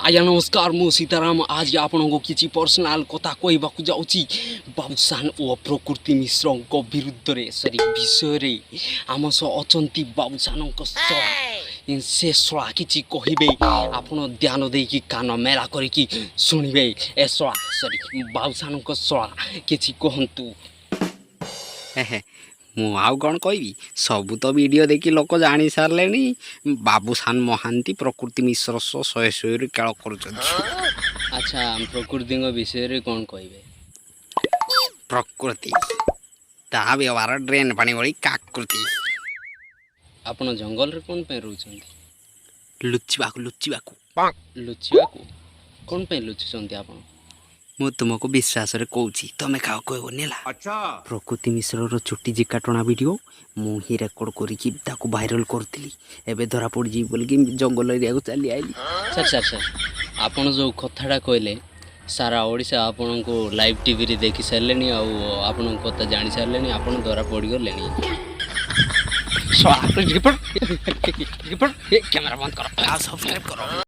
ଆଜ୍ଞା ନମସ୍କାର, ମୁଁ ସୀତାରାମ। ଆଜି ଆପଣଙ୍କୁ କିଛି ପର୍ସନାଲ କଥା କହିବାକୁ ଯାଉଛି ବାବୁସାନ ଓ ପ୍ରକୃତି ମିଶ୍ରଙ୍କ ବିରୁଦ୍ଧରେ, ସରି, ବିଷୟରେ। ଆମ ସହ ଅଛନ୍ତି ବାବୁସାନଙ୍କ ଶଳା। ସେ ଶଳା କିଛି କହିବେ, ଆପଣ ଧ୍ୟାନ ଦେଇକି କାନ ମେଲା କରିକି ଶୁଣିବେ। ଏ ଶଳା, ସରି, ବାବୁସାନଙ୍କ ଶଳା, କିଛି କୁହନ୍ତୁ। ହେ, ମୁଁ ଆଉ କ'ଣ କହିବି? ସବୁ ତ ଭିଡ଼ିଓ ଦେଖି ଲୋକ ଜାଣି ସାରିଲେଣି, ବାବୁସାନ ମହାନ୍ତି ପ୍ରକୃତି ମିଶ୍ର ସହ ଶହେ ଶହେରୁ ଖେଳ କରୁଛନ୍ତି। ଆଚ୍ଛା, ପ୍ରକୃତିଙ୍କ ବିଷୟରେ କ'ଣ କହିବେ? ପ୍ରକୃତି, ତା ବ୍ୟବହାର ଡ୍ରେନ୍ ପାଣି ଭଳି କାକୃତି। ଆପଣ ଜଙ୍ଗଲରେ କ'ଣ ପାଇଁ ରହୁଛନ୍ତି? ଲୁଚିବାକୁ, ଲୁଚିବାକୁ। ଲୁଚିବାକୁ? କ'ଣ ପାଇଁ ଲୁଚୁଛନ୍ତି ଆପଣ? ମୁଁ ତୁମକୁ ବିଶ୍ୱାସରେ କହୁଛି, ତମେ କାହାକୁ କହିବନି, ହେଲା? ପ୍ରକୃତି ମିଶ୍ରର ଚୁଟି ଜିକା ଟଣା ଭିଡ଼ିଓ ମୁଁ ହିଁ ରେକର୍ଡ଼ କରିକି ତାକୁ ଭାଇରାଲ କରୁଥିଲି। ଏବେ ଧରା ପଡ଼ିଯିବି ବୋଲିକି ଜଙ୍ଗଲ ଏରିଆକୁ ଚାଲି ଆଇଲି। ସାର୍, ସାର୍, ସାର୍, ଆପଣ ଯେଉଁ କଥାଟା କହିଲେ, ସାରା ଓଡ଼ିଶା ଆପଣଙ୍କୁ ଲାଇଭ୍ ଟିଭିରେ ଦେଖି ସାରିଲେଣି ଆଉ ଆପଣଙ୍କ କଥା ଜାଣି ସାରିଲେଣି। ଆପଣ ଧରା ପଡ଼ିଗଲେଣି। ଶଳା, କ୍ୟାମେରା ବନ୍ଦ କର ଆଉ ସବସ୍କ୍ରାଇବ୍ କର।